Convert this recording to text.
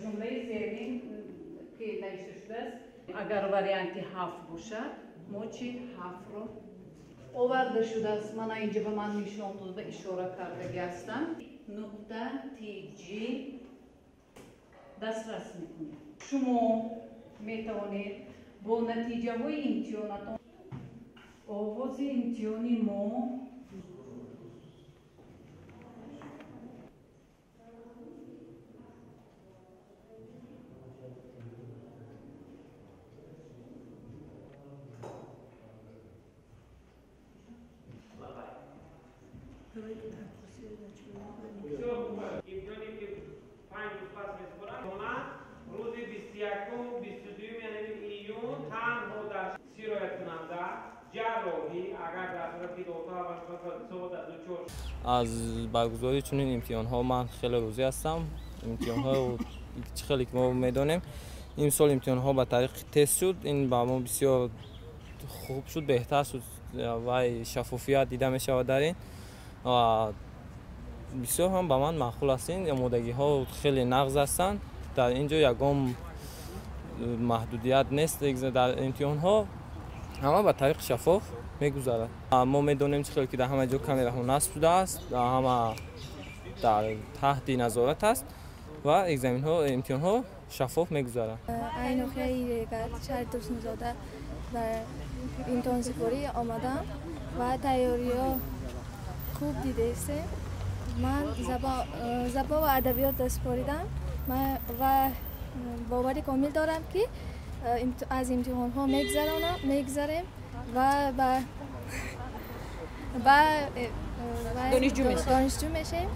Ҷумлаи зерин ки навишта шудааст, агар варианти ҳафт бошад, мо чи ҳафтро оварда шудааст. Мана инҷа ба ман нишон дода ишора кардаги ҳастам. Нуқта tg дастрас мекунед. Шумо метавонед бо натиҷаҳои имтиҳонатон оғози имтиҳони мо Рӯзи 21-22 июн танҳо дар сирояткунанда ҷарроҳӣ агар дар сурати дучор. Аз баргузории чунин имтиҳонҳо ман хеле розӣ ҳастам. Имтиҳонҳо чӣ хеле ки мо медонем, имсол имтиҳонҳо ба тариқи тест шуд. Ин ба мо бисёр хуб шуд, беҳтар шуд ва шаффофият дида мешавад дар ин. Бисёр ҳам ба ман маъқул аст. Ин омодагиҳо хеле нағз ҳастанд. Дар ин ҷо ягон маҳдудият нест. Дар имтиҳонҳо ҳама ба тариқи шаффоф мегузарад. Мо медонем чӣ хел ки дар ҳама ҷо камераҳо насб шудааст, ҳама дар таҳти назорат аст ва экзаменҳо, имтиҳонҳо шаффоф мегузаранд. Ай ноҳияи Регар, шаҳри Турсунзода ба имтиҳонсипорӣ омадам ва тайёриҳо хуб дидаистем. Ман забон ва адабиёт супоридам ва бовари комил дорам, ки аз имтиҳонҳо мегузарем ва ба донишҷӯ мешавем.